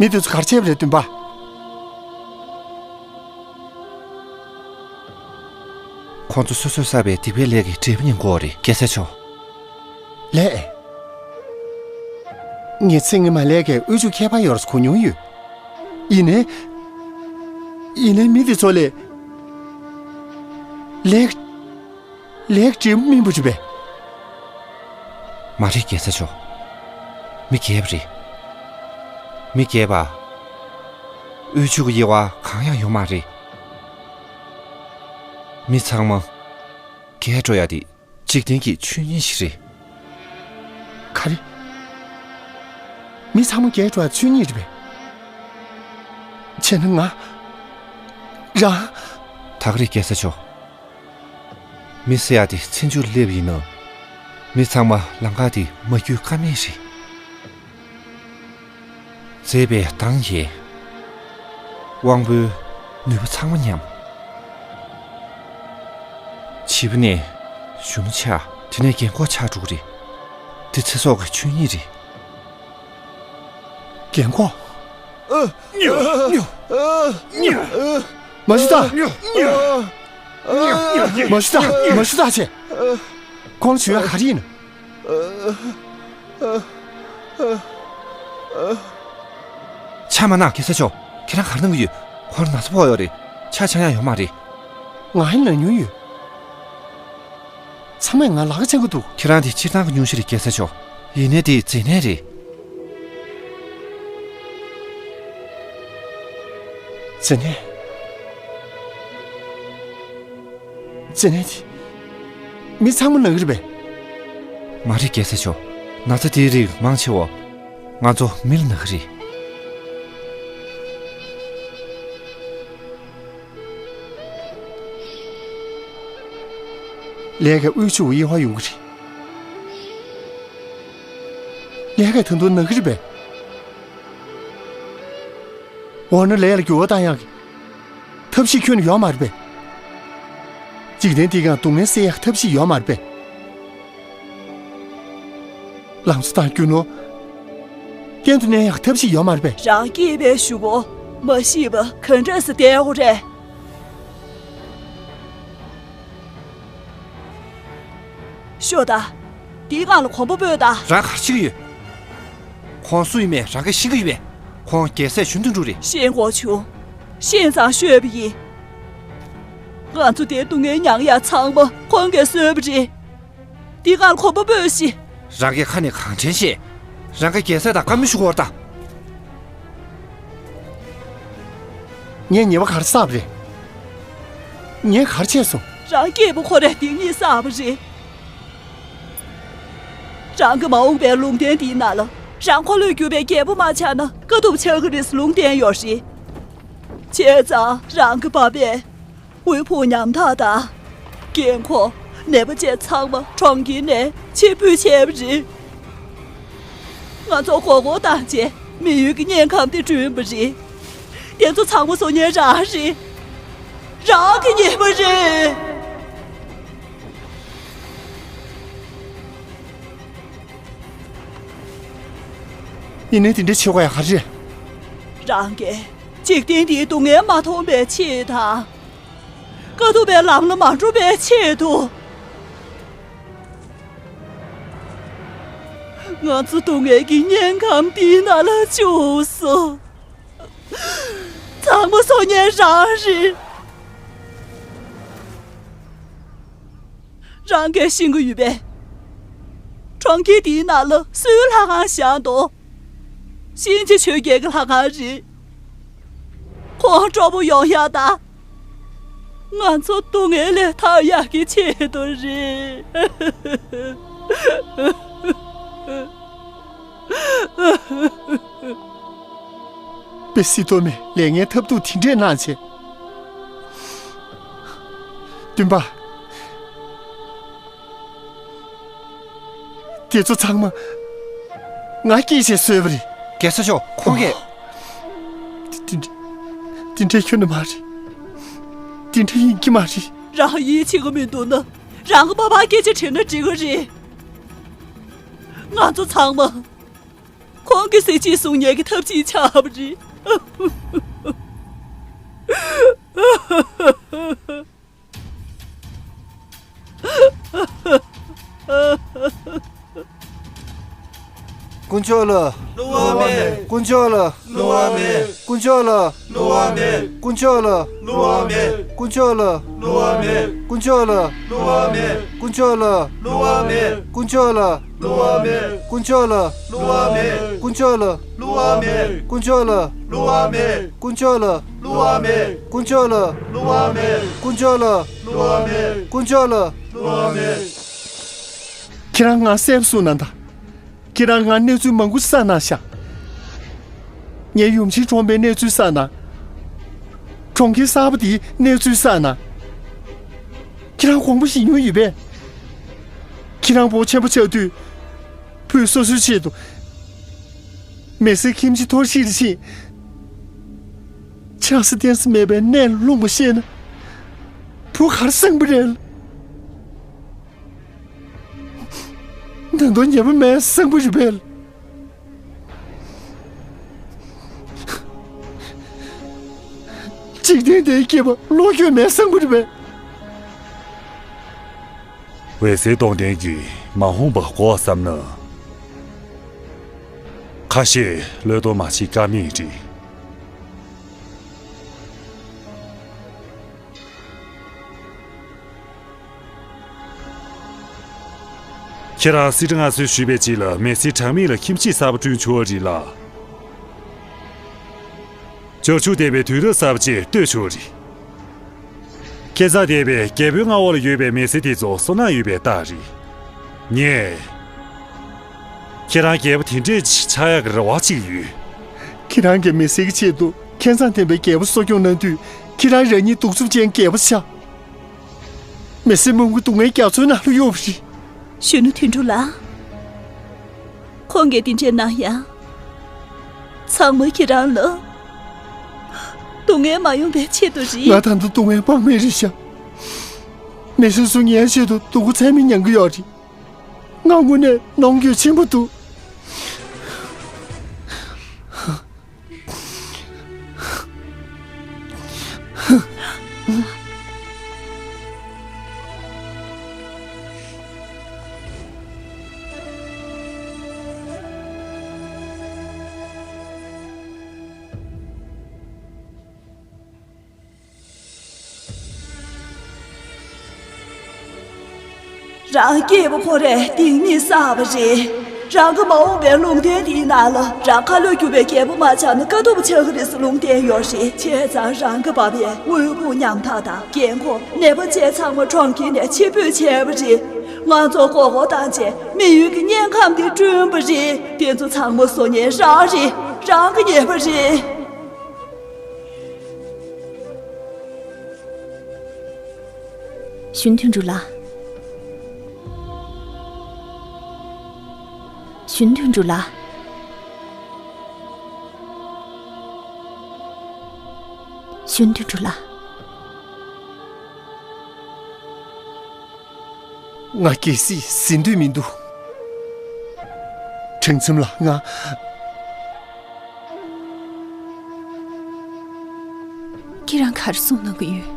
མི་དེ་ཚོ་ག་རེ་བྱས་པ་རེད། བདུན་པ། ཁོང་ཚོ་སོ་སོས་བསགས་པའི་སྡིག་པའི་ལས་ཀྱི་འབྲས་བུ་ཉིན་གོ་རེད། རྒྱལ་སྲས་མཆོག་ལགས། ངས་ཚེ་སྔོན་མ་ལས་ཀའི་དབུལ་ཕྱུག་ཁྱད་པར་ཡོད་རེད་གོ་མྱོང་ཡོད། ཡིན་ནའི། ཡིན་ནའི་མི་དེ་ཚོ་ལས། ལས། ལས་འབྲས་བུ་སྨིན་པ་རེད་པས། མ་རེད། རྒྱལ་སྲས་མཆོག་མི་རྒྱལ་བ་རེད། མི་རྒྱལ་བ། དབུལ་ཕྱུག་གི་དབྱེ་བ་གང་ཡང་ཡོད་མ་རེད། མི་ཚང་མ་རྒྱལ་འགྲོ་ཡ་དེ་འཇིག་རྟེན་གྱི་ཆོས་ཉིད་ཞིག་རེད། ག་རེ། མི་ཚང་མ་རྒྱལ་འགྲོ་བ་ཆོས་ཉིད་རེད་པས། བྱས་ན་ང་རང་། ད་ག་རེ་རྒྱལ་ས་མཆོག་མི་ཟེར་ཡག་དེ་ཚེ་མཇུག་སླེབས་ཡིན་ནོ། མི་ཚང་མ་ལམ་ཁ་དེ་མ་བརྒྱུད་ཀ་མེད་རེད། མཛེས་པའི་མདངས་ཀྱིས། དབང་པོའི་ནུས་པ་ཚང་མ་ཉམས། བྱིས་པ་ནས་གཞོན་ནུ་ཆགས། དེ་ནས་རྒན་འཁོགས་ཆགས་འགྲོ་གི་རེད། དེ་ཚེ་སྲོག་གི་ཆོས་ཉིད་རེད། རྒན་འཁོགས། མ་གཞི་ད། མ་གཞི་ད། མ་གཞི་ད་ཆེ། ཁོང་ཞུ་ཡག་ག་རེ་ཡིན། ཆ་མ་ན་རྒྱལ་ས་མཆོག་ཁྱེད་རང་ག་རེ་གནང་གི་ཡོད། ཁོ་རང་ན་ཚ་ཕོག་ཡོད་རེད། ཆ་ཆང་ཡག་ཡོད་མ་རེད། ང་ཧིན་ལ་ཉུང་ཡོད། ཚང་མས་ང་ལག་ཆེན་གི་འདུག་ཁྱེད་རང་དེ་སྤྱིར་བཏང་གི་སྙུང་གཞི་རེད་རྒྱལ་ས་མཆོག་ཡིན་ནའི་དེ་མཛེ་ནད་རེད། མཛེ་ནད། མཛེ་ནད་དེ། མི་ཚང་མ་ན་གི་རེད་པས། མ་རེད་རྒྱལ་ས་མཆོག་ན་ཚ་དེའི་རིགས་མང་ཆེ་བ། ང་ཚོ་མི་ལ་ན་གི་རེད། ལས་ཀའི་དབུལ་ཕྱུག་དབྱེ་བ་ཡོང་གི་རེད། ལས་ཀ་ད་དུང་ན་གི་རེད་པས། འོ་ན་ལས་ལ་འགྱུར་བ་བཏང་ཡག་གི་ཐབས་ཤེས་ཁྱོན་ནས་ཡོད་མ་རེད་པས། འཇིག་རྟེན་འདི་སྒང་སྡུག་བསྔལ་སེལ་ཡག་ཐབས་ཤེས་ཡོད་མ་རེད་པས། ལང་ཚོ་དང་རྒྱུ་ནོར་གཏན་དུ་གནས་ཡག་ཐབས་ཤེས་ཡོད་མ་རེད་པས། རང་སྐྱིད་པའི་ཞུ་བོ་མ་ཤེས་པ་ག་འདྲ་སེ་བསྡད་ཡོད་རེད། ཤོག་ད། འདིའི་སྒང་ལ་གོམ་པ་སྤོས་ད། རང་ག་རེ་བྱེད་ཀྱི་ཡོད། ཁོང་སུ་ཡིན་མེད་རང་གིས་ཤེས་ཀྱི་ཡོད་པས། ཁོང་རྒྱལ་སྲས་གཞོན་དུ་འགྲོ་རེད། ཤེས་དགོས་བྱུང་། ཤེས་ཙང་ཤོད་པ་ཡིན། ང་ཚོ་དེ་སྡུག་བསྔལ་མྱངས་ཡག་ཚང་མ་ཁོང་གིས་བཟོས་པ་རེད། འདིའི་སྒང་ལ་གོམ་པ་སྤོས་ཤིག་རང་གིས་ཁ་ནས་གང་དྲན་བཤད། རང་གིས་རྒྱལ་སྲས་དང་བཀའ་མོལ་ཞུ་དགོས་རེད་ད། ངས་ཉེས་པ་ག་རེ་བསགས་པ་རེད། ངས་ག་རེ་བྱས་སོང་། རང་སྐྱེས་བུ་ཁོ་རས་སྡིག་ཉེས་བསགས་པ་རེད། རང་གི་མ་འོངས་པའི་ལུང་བསྟན་འདིའི་ནང་ལ་རང་འཁོར་ལོས་སྒྱུར་བའི་རྒྱལ་པོ་མ་ཆགས་ན་དཀའ་ཐུབ་ཆགས་ཀྱི་རེད་ཟེར་ལུང་བསྟན་ཡོད་རེད། བྱས་ཙང་རང་གི་པ་ཕས་དབུལ་ཕོངས་ཉམ་ཐག་དང་། རྒན་འཁོགས་ནད་པ་བཅས་ཚང་མ་གྲོང་ཁྱེར་ནས་ཕྱིར་འབུད་བྱས་པ་རེད། ང་ཚོ་མགོ་སྐོར་བཏང་བྱས་མི་ཡུལ་གྱི་དམྱལ་ཁམས་དེ་བསྐྲུན་པ་རེད། དེ་ཚོ་ཚང་མ་བཟོ་མཁན་རང་རེད། རང་གི་ཉེས་པ་རེད། ཡིན་ནའི་དེ་འདྲ་བྱེད་དགོས་ཡག་ག་རེ་རེད། རང་གིས་འཇིག་རྟེན་འདིའི་སྡུག་བསྔལ་མ་མཐོང་བའི་ཆེད་དང་། དཀའ་ཐུབ་པའི་ལམ་ལ་མ་འགྲོ་བའི་ཆེད་དུ། ང་ཚོ་སྡུག་བསྔལ་གྱི་དམྱལ་ཁམས་འདིའི་ནང་ལ་བཅུག་སོང་། ཚང་མ་བཟོ་མཁན་རང་རེད། རང་གིས་ཤེས་ཀྱི་ཡོད་པས། གྲོང་ཁྱེར་འདིའི་ནང་ལ་སུའི་ལྷ་ཁང་བཞེངས་འདུག་གཤིན་རྗེ་ཆོས་རྒྱལ་གྱི་ལྷ་ཁང་རེད། ཁོང་སྤྲོ་པོ་ཡོང་ཡག་དང་། ང་ཚོ་སྡུག་བསྔལ་ལས་ཐར་ཡག་གི་ཆེད་དུ་རེད། དཔེ་སྲིད་དོ་མེད་ལས་ངན་ཐབས་སྡུག་དེ་འདྲས་གནང་བྱས། བདུན་པ། དེ་ཚོ་ཚང་མ་ང་སྐྱེས་བྱས་བཟོས་པ་རེད། རྒྱལ་ས་མཆོག་ཁོང་གིས། དེ་དེ་འདྲ་དེ་འདྲ་ཁྱོན་ནས་མ་རེད། དེ་འདྲ་ཡིན་གྱི་མ་རེད། རང་ཡིད་ཆེས་ཀྱི་མི་འདུག་ན་རང་གི་པ་ཕར་སྐད་ཆ་དྲིས་ན་འགྲིག་གི་རེད། ང་ཚོ་ཚང་མ་ཁོང་གི་གཟི་བརྗིད་སྲུང་མཁན་གྱི་ཐབས་ཇུས་ཆགས་པ་རེད། དཀོན་མཆོག་ལ། བསླུ་བ་མེད། དཀོན་མཆོག་ལ། བསླུ་བ་མེད། དཀོན་མཆོག་ལ། བསླུ་བ་མེད། དཀོན་མཆོག་ལ། བསླུ་བ་མེད། དཀོན་མཆོག་ལ། བསླུ་བ་མེད། དཀོན་མཆོག་ལ། བསླུ་བ་མེད། དཀོན་མཆོག་ལ། བསླུ་བ་མེད། དཀོན་མཆོག་ལ། བསླུ་བ་མེད། དཀོན་མཆོག་ལ། བསླུ་བ་མེད། དཀོན་མཆོག་ལ། བསླུ་བ་མེད། དཀོན་མཆོག་ལ། བསླུ་བ་མེད། དཀོན་མཆོག་ལ། བསླུ་བ་མེད། དཀོན་མཆོག་ལ། བསླུ་བ་མེད། དཀོན་མཆོག་ལ། བསླུ་བ་མེད། དཀོན་མཆོག་ལ། བསླུ་བ་མེད། ཁྱེད་རང་ང་གསལ་པོ་གསུངས་གནང་དང་། ཁྱེད་རང་ང་གནས་ཚུལ་མང་པོ་ཞིག་གསན་གནང་ཤག་ངའི་ཡུམ་ཆེན་གྲོངས་པའི་གནས་ཚུལ་གསན་གནང་། གྲོང་ཁྱེར་གསར་པ་དེའི་གནས་ཚུལ་གསན་གནང་། ཁྱེད་རང་དགོངས་པ་བཞེས་མྱོང་ཡོད་པས། ཁྱེད་རང་བུ་ཆེན་པོ་ཆགས་དུས། བུས་སོ་སོའི་ཆེད་དུ། མི་སེར་ཁྱིམ་གཞིས་གཏོར་བཤིག་རེ་ཕྱིན། ཆགས་ས་གཏན་ས་མེད་པའི་གནས་ལ་ལྷུང་བ་ཤེས་ན། བུ་ག་རེ་བསམ་གྱི་རེད། ད་དུང་ཉེས་པ་མེད་བསམ་གྱི་རེད་པས། འཇིག་རྟེན་འདིའི་སྐྱེས་པ་བློ་འགྱོད་མེད་བསམ་གྱི་རེད་པས། འོད་ཟེར་སྟོང་ལྡན་གྱིས་མ་འོངས་པ་གོ་བསམ་ན། ཁ་ཤས་བློས་གཏོང་མ་བྱེད་ཀ་མེད་རེད། ཁྱེད་རང་སྲིད་ཁྲི་མངའ་གསོལ་ཞུས་པའི་རྗེས་ལ་མི་སེར་གྲངས་མེད་ལ་ཁྱིམ་གཞིས་གསར་པ་བསྐྲུན་ཆོག་རེད་ལ། བྱང་ཆུབ་བདེ་བའི་དུས་རབས་གསར་པ་ཅིག་གཏོད་ཆོག་རེད། ཁྱེད་ཚང་འདས་པའི་རྒྱལ་པོའི་མངའ་འོག་ལ་ཡོད་པའི་མི་སེར་དེ་ཚོ་བསོད་ནམས་ཡོད་པའི་རྟགས་རེད། ངས། ཁྱེད་རང་རྒྱལ་པོ་དེ་འདྲས་ཅིག་ཆགས་ཡག་གི་རེ་བ་ཅིག་ཡོད། ཁྱེད་རང་གིས་མི་སེར་གྱི་ཆེད་དུ་ཁྱེད་ཚང་འདས་པའི་རྒྱལ་པོ་གསོ་སྐྱོང་གནང་དུས། ཁྱེད་རང་རང་ཉིད་གདུག་རྩུབ་ཅན་རྒྱལ་པོ་ཆགས། མི་སེར་མང་པོ་སྡུག་བསྔལ་རྒྱ་མཚོའི་ནང་ལ་གཡུགས་པ་རེད། གཞོན་ནུ་དོན་གྲུབ་ལགས། ཁོང་གིས་འདི་འདྲས་གནང་ཡ། ཚང་མ་ཁྱེད་རང་ལ་སྡུག་བསྔལ་མ་ཡོང་བའི་ཆེད་དུ་རེད། ང་ད་དུང་སྡུག་བསྔལ་དཔག་མེད་རེད་ཤག་མི་སེར་ཚོ་ངའི་ཆེད་དུ་སྡུག་པོ་ཚད་མེད་མྱང་གི་ཡོད་རེད། ང་དངོས་གནས་གནོང་འགྱོད་ཆེན་པོ་འདུག་རང་སྐྱེས་པ་ཁོ་རས་སྡིག་ཉེས་བསགས་པ་རེད། རང་གི་མ་འོངས་པའི་ལུང་བསྟན་འདིའི་ནང་ལ་རང་ཁ་ལོས་སྒྱུར་བའི་རྒྱལ་པོ་མ་ཆགས་ན་དཀའ་ཐུབ་ཆགས་ཀྱི་རེད་ཟེར་ལུང་བསྟན་ཡོད་རེད། བྱས་ཙང་རང་གི་བབས་པའི་དངོས་པོ་ཉམ་ཐག་དང་རྒན་འཁོགས་ནད་པ་བཅས་ཚང་མ་གྲོང་ཁྱེར་ནས་ཕྱིར་འབུད་བྱས་པ་རེད། ང་ཚོ་མགོ་སྐོར་བཏང་བྱས་མི་ཡུལ་གྱི་དམྱལ་ཁམས་འདི་བསྐྲུན་པ་རེད། དེ་ཚོ་ཚང་མ་བཟོ་མཁན་རང་རེད། རང་གི་ཉེས་པ་རེད། གཞོན་དོན་གྲུབ་ལགས། གཞོན་དོན་གྲུབ་ལགས། གཞོན་དོན་གྲུབ་ལགས། ང་གལ་སྲིད་ཟིན་འདོད་མི་འདུག་དྲང་ཚིམ་ལགས། ང་། ཁྱེད་རང་ག་རེ་གསུང་གནང་གི་ཡོད།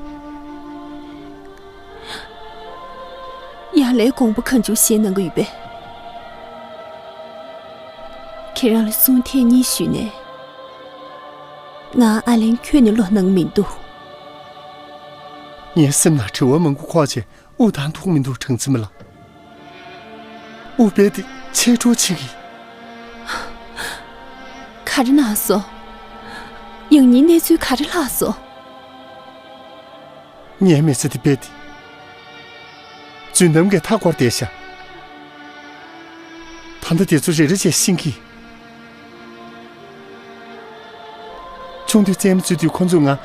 ཡང་ལའི་དགོངས་པ་གང་བྱུང་བཞེས་གནང་གི་ཡོད་པས། ཁྱེད་རང་ལ་གསུང་ཐེངས་གཉིས་ཞུས་ནས། ང་ཨ་ལན་ཁྱོན་ནས་བློ་གནང་མི་འདུག་ངའི་སེམས་ནང་དྲི་བ་མང་པོ་འཁོར་བྱས་དབུགས་བཏང་ཐུབ་མི་འདུག་དྲང་ཚིམ་ལགས། དབུགས་རྦད་དེ་ཆད་འགྲོ་ཆེ་གི། ག་རེ་གནང་སོང་། ཡང་སྙིང་གནས་ཚུལ་ག་རེ་ལྷག་སོང་། ངའི་མི་ཚེ་འདི་རྦད་དེ་རྫུན་གཏམ་གྱིས་མཐའ་བསྐོར་བསྡད་ཤག་ད་ལྟ་དེ་ཚོ་རེ་རེ་བྱས་ཤེས་ཀྱི། ཆུང་དུས་རྩེད་མོ་རྩེ་དུས་ཁོ་ཚོས་ང་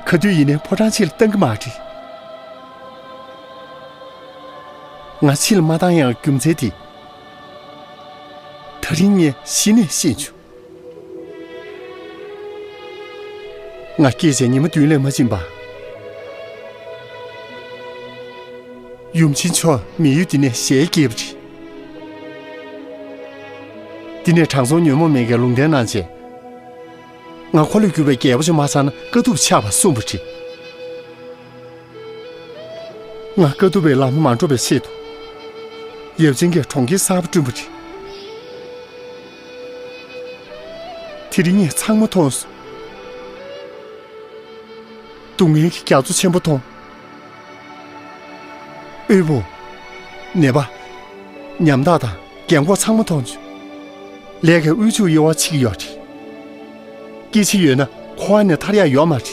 ག་དུས་ཡིན་ནའི་ཕོ་བྲང་ཕྱི་ལ་བཏང་གི་མ་རེད། ང་ཕྱི་ལ་མ་བཏང་ཡག་རྒྱུ་མཚན་དེ། ད་རིང་ངས་གཞི་ནས་ཤེས་བྱུང་། ང་སྐྱེས་བྱས་ཉི་མ་བདུན་ལས་མ་ཕྱིན་པར། ཡུམ་ཆེན་མཆོག་མི་ཡུལ་འདི་ནས་ཞལ་བསྐྱལ་བ་རེད། འདི་ནས་དྲང་སྲོང་ཉོན་མོངས་མེད་མཁན་ལུང་བསྟན་གནང་བྱས། ང་འཁོར་ལོས་སྒྱུར་བའི་རྒྱལ་པོ་ཅིག་མ་ཆགས་ན་དཀའ་ཐུབ་ཆགས་པར་གསུངས་པ་རེད། ང་དཀའ་ཐུབ་པའི་ལམ་མ་འགྲོ་བའི་ཆེད་དུ། ཡབ་ཆེན་གྱིས་གྲོང་ཁྱེར་གསར་པ་བསྐྲུན་པ་རེད། དེ་རིང་ངས་ཚང་མ་མཐོང་སོང་། སྡུག་བསྔལ་གྱི་རྒྱ་མཚོ་ཆེན་པོ་མཐོང་། དབུལ་པོ། ནད་པ། ཉམ་ཐག་དང་རྒན་འཁོགས་ཚང་མ་མཐོང་བྱུང་། ལས་ཀའི་དབུལ་ཕྱུག་དབྱེ་བ་ཕྱེ་གི་ཡོད་རེད། སྐྱེད་ཆ་ཡོད་ན་འཁོར་བ་ནས་ཐར་ཡག་ཡོད་མ་རེད།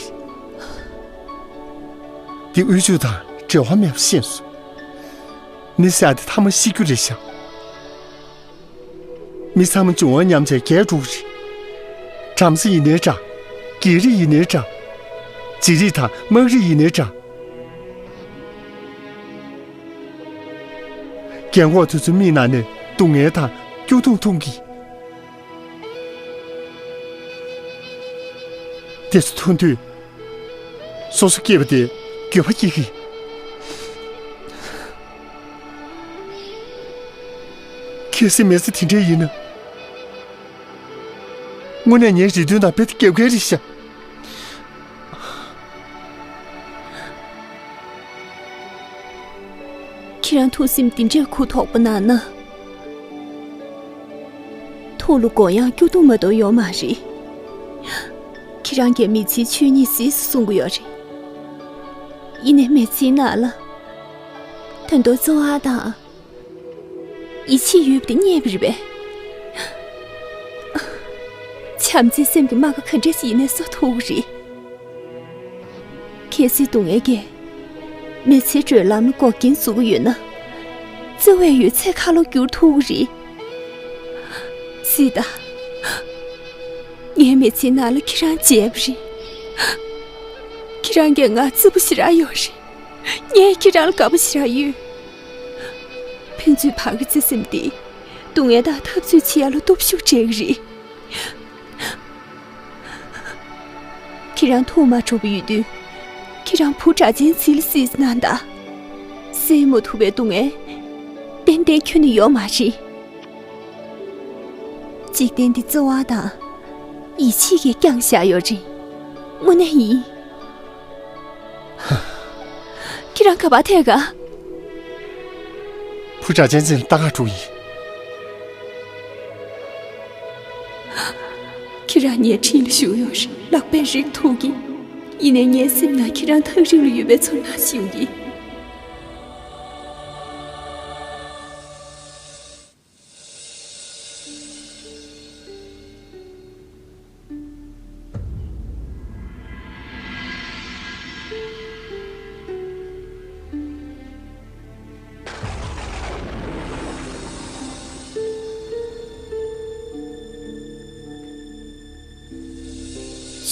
འདི་དབུལ་ཕྱུག་དང་འབྲེལ་བ་མེད་པ་ཤེས་སོང་། མི་ཟེར་ཡག་དེ་མཐའ་མ་ཤི་རྒྱུ་རེད་ཤག་མི་ཚང་མ་འབྱུང་བ་ཉམས་བྱས་རྒས་འགྲོ་གི་རེད། བྲམ་ཟེ་ཡིན་ནའི་འདྲ། རྒྱལ་རིགས་ཡིན་ནའི་འདྲ། རྗེ་རིགས་དང་དམངས་རིགས་ཡིན་ནའི་འདྲ། རྒན་གོག་དེ་ཚོའི་མིག་ནང་ནས་སྡུག་བསྔལ་དང་སྐྱོ་གདུང་མཐོང་གི། དེ་ཚོ་མཐོང་དུས། སོ་སོ་སྐྱེས་པ་དེ་འགྱོད་པ་སྐྱེ་གི། གལ་སྲིད་མི་ཚེ་དེ་འདྲ་ཡིན་ན། དངོས་གནས་ངའི་རེ་འདུན་དང་རྦད་དེ་འགལ་གྱི་རེད་ཤག། ཁྱེད་རང་ཐུགས་སེམས་འདི་འདྲའི་གུ་དོག་པོ་གནང་ན། ཐུགས་ལ་དགོས་ཡག་སྐྱོ་གདུང་མ་གཏོགས་ཡོད་མ་རེད། ཁྱེད་རང་གིས་མི་ཚེའི་ཆོས་ཉིད་ཟེར་གསུང་གི་ཡོད་རེད། ཡིན་ནའི་མི་ཚེའི་ནང་ལ་ད་དུང་བརྩེ་བ་དང་ཡིད་ཆེས་ཡོད་པ་དེ་རྙེད་པ་རེད་པས། བྱམས་བརྩེའི་སེམས་ཀྱི་རྨ་ཁ་ག་འདྲ་ཞིག་ཡིན་ནའི་གསོ་ཐུབ་ཀྱི་རེད། གལ་སྲིད་སྡུག་བསྔལ་གྱིས་མི་ཚེའི་བགྲོད་ལམ་ལ་འགོག་རྐྱེན་བཟོ་གི་ཡོད་ན། བརྩེ་བས་ཡོད་ཚད་ཁ་ལོ་བསྒྱུར་ཐུབ་ཀྱི་རེད། གཟིགས་དང་། ངའི་མི་ཚེའི་ནང་ལ་ཁྱེད་རང་མཇལ་བ་རེད། ཁྱེད་རང་གིས་ང་བརྩི་བ་ཞེ་དྲག་ཡོད་རེད། ངས་ཁྱེད་རང་ལ་དགའ་པོ་ཞེ་དྲག་ཡོད། ཕན་ཚུན་བར་གྱི་བརྩེ་སེམས་དེ་སྡུག་བསྔལ་དང་འཐབ་རྩོད་བྱེད་ཡ་ལ་སྟོབས་ཤུགས་སྤྲད་ཀྱི་རེད། ཁྱེད་རང་ཐུགས་མ་འཕྲོད་པ་ཡོད་དུས། ཁྱེད་རང་བུ་གྲགས་ཅན་ཚེ་ལ་གཟིགས་གནང་དང་། སེལ་མ་ཐུབ་པའི་སྡུག་བསྔལ་ཏན་ཏན་ཁྱོན་ནས་ཡོད་མ་རེད། འཇིག་རྟེན་འདི་བརྩེ་བ་དང་ཡིད་ཆེས་ཀྱིས་བསྐྱངས་བཞག་ཡོད་རེད། དངོས་གནས་ཡིན། ཁྱེད་རང་ག་པར་ཐད་ག་བུ་གྲགས་ཅན་ཚེ་ལ་ལྟ་ག་འགྲོ་ཡིན། ཁྱེད་རང་ངའི་འཁྲིས་ལ་བཞུགས་ཡོད་རེད། ལག་པས་རེག་ཐུབ་ཀྱི། ཡིན་ནའི་ངའི་སེམས་ནང་ཁྱེད་རང་ཐག་རིང་ལ་ཡོད་པའི་ཚོར་སྣང་ཞིག་ཡོང་གི།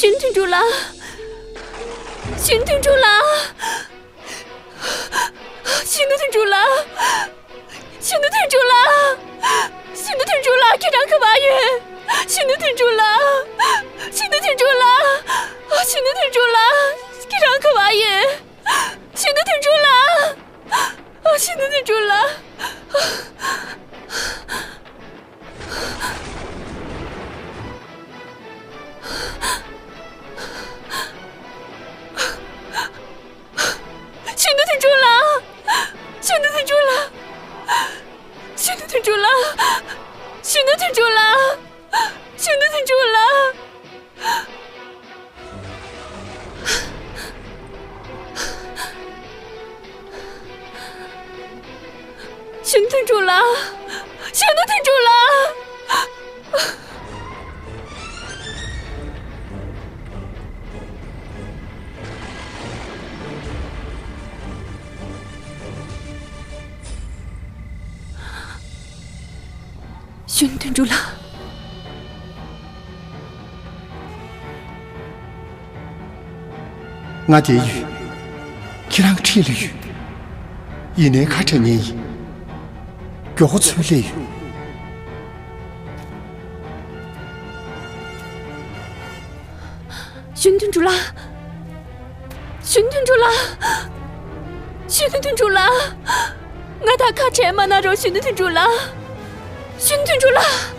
གཞོན་ནུ་དོན་གྲུབ་ལགས། གཞོན་ནུ་དོན་གྲུབ་ལགས། གཞོན་ནུ་དོན་གྲུབ་ལགས། གཞོན་ནུ་དོན་གྲུབ་ལགས། གཞོན་ནུ་དོན་གྲུབ་ལགས། ཁྱེད་རང་ག་པར་ཡོད། གཞོན་ནུ་དོན་གྲུབ་ལགས། གཞོན་ནུ་དོན་གྲུབ་ལགས། གཞོན་ནུ་དོན་གྲུབ་ལགས། ཁྱེད་རང་ག་པར་ཡོད། གཞོན་ནུ་དོན་གྲུབ་ལགས། གཞོན་ནུ་དོན་གྲུབ་ལགས། གཞོན་ནུ་དོན་གྲུབ་ལགས། གཞོན་ནུ་དོན་གྲུབ་ལགས། གཞོན་ནུ་དོན་གྲུབ་ལགས། གཞོན་ནུ་དོན་གྲུབ་ལགས། གཞོན་ནུ་དོན་གྲུབ་ལགས། གཞོན་ནུ་དོན་གྲུབ་ལགས། གཞོན་ནུ་དོན་གྲུབ་ལགས། གཞོན་ནུ་དོན་གྲུབ་ལགས། ང་འདིར་ཡོད། ཁྱེད་རང་འཁྲིས་ལ་ཡོད། ཡིན་ནའི་ཁ་བྲལ་ཉེན་ཡིན། མགྱོགས་པོ་ཚུར་སླེབས་ཡོང་། གཞོན་ནུ་དོན་གྲུབ་ལགས། གཞོན་ནུ་དོན་གྲུབ་ལགས། གཞོན་ནུ་དོན་གྲུབ་ལགས། ང་དང་ཁ་བྲལ་མ་གནང་རོགས། གཞོན་ནུ་དོན་གྲུབ་ལགས། གཞོན་ནུ་དོན་གྲུབ་ལགས།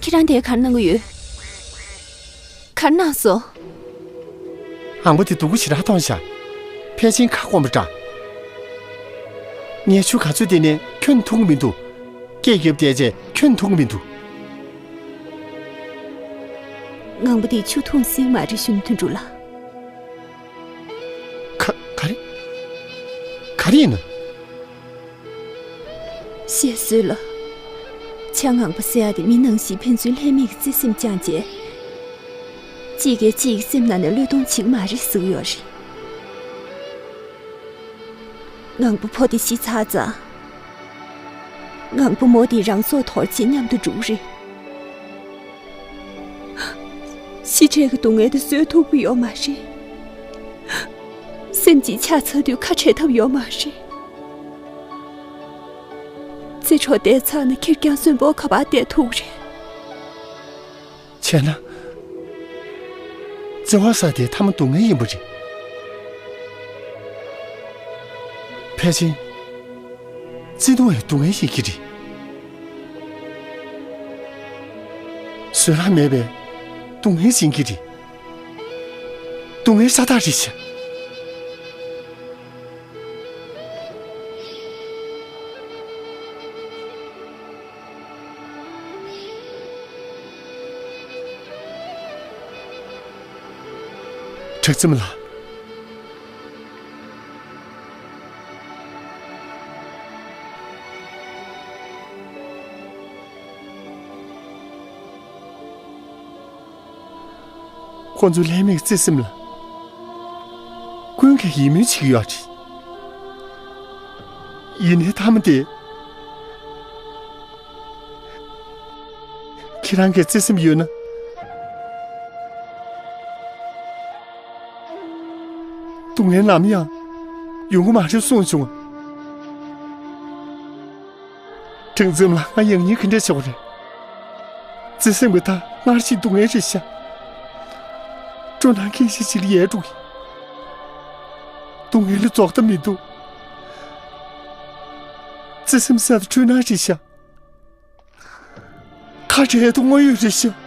ཁྱེད་རང་དེ་ག་རེ་གནང་གི་ཡོད། ག་རེ་གནང་སོང་། ཨང་པ་དེ་སྡུག་པོ་ཞེ་དྲག་མཐོང་ཤག་ཕལ་ཆེར་ཁ་སྐོམ་པ་འདྲ། ངས་ཆུ་ག་ཚོད་བསྟེན་ནའི་ཁྱོན་ནས་འཐུང་གི་མི་འདུག་སྐད་རྒྱབ་བསྡད་བྱས་ཁྱོན་ནས་འཐུང་གི་མི་འདུག་ངང་པ་དེས་ཆུ་འཐུང་སྲིད་མ་རེད་ཞུ་ནས་དོན་གྲུབ་ལ། ག་ག་རེ། ག་རེ་ཡིན་ན། བཤད་སྲོལ་ལ། བྱ་ངང་པ་ཟེར་ཡ་དེ་མི་ནང་བཞིན་ཕན་ཚུན་ལྷད་མེད་ཀྱི་བརྩེ་སེམས་བཅངས་རྗེས། གཅིག་གིས་གཅིག་གི་སེམས་ནང་ནས་བློས་གཏོང་བྱེད་ཀྱི་མ་རེད་ཟེར་གྱི་ཡོད་རེད། ངང་པ་ཕོ་དེ་ཤི་ཚར་ཙང་། ངང་པ་མོ་དེ་རང་སྲོག་དོར་རྗེས་མཉམ་དུ་འགྲོ་གི་རེད། ཤི་འཕྲལ་གྱི་སྡུག་བསྔལ་དེ་བཟོད་ཐུབ་ཀྱི་ཡོད་མ་རེད། སེམས་ཀྱི་ཆགས་ཚར་དུས་ཁ་བྲལ་ཐབས་ཡོད་མ་རེད། རྩེ་གྲོགས་བསྡད་ཚར་ན་ཁེར་རྐྱང་གསོན་པོ་ག་པར་བསྡད་ཐུབ་རེད། བྱས་ན། བརྩེ་བ་ཟེར་དེ་ཐ་མ་སྡུག་བསྔལ་ཡིན་པ་རེད། ཕལ་ཆེར། བརྩེ་དུང་ཡང་སྡུག་བསྔལ་ཡིན་གྱི་རེད། བཟོད་གླགས་མེད་པའི་སྡུག་བསྔལ་ཡིན་གྱི་རེད། སྡུག་བསྔལ་ཤ་སྟག་རེད་ཤག་གྲགས་འཛོམས་ལགས། ཁོ་ཚོའི་ལྷད་མེད་བརྩེ་སེམས་ལ་ཀུན་གྱིས་ཡིད་སྨོན་བྱེད་ཀྱི་ཡོད་རེད། ཡིན་ནའི་མཐའ་མ་དེ། ཁྱེད་རང་གི་བརྩེ་སེམས་ཡོད་ན། སྡུག་བསྔལ་ནམ་ཡང་ཡོང་གི་མ་རེད་གསུངས་བྱུང་། གྲགས་འཛོམས་ལགས། ང་ཡང་སྙིང་ག་འདྲ་ཆེ་བ་རེད། བརྩེ་སེམས་ཀྱི་མཐའ་སྔར་བཞིན་སྡུག་བསྔལ་རེད་ཤག་སྤྲོ་སྣང་སྐད་ཆ་ཞིག་ལ་ཡལ་འགྲོ་གི། སྡུག་བསྔལ་ལ་རྫོགས་མཐའ་མི་འདུག་བརྩེ་སེམས་ཟེར་དེ་འཁྲུལ་སྣང་རེད་ཤག་ཁ་བྲལ་དེ་དངོས་ཡོད་རེད་ཤག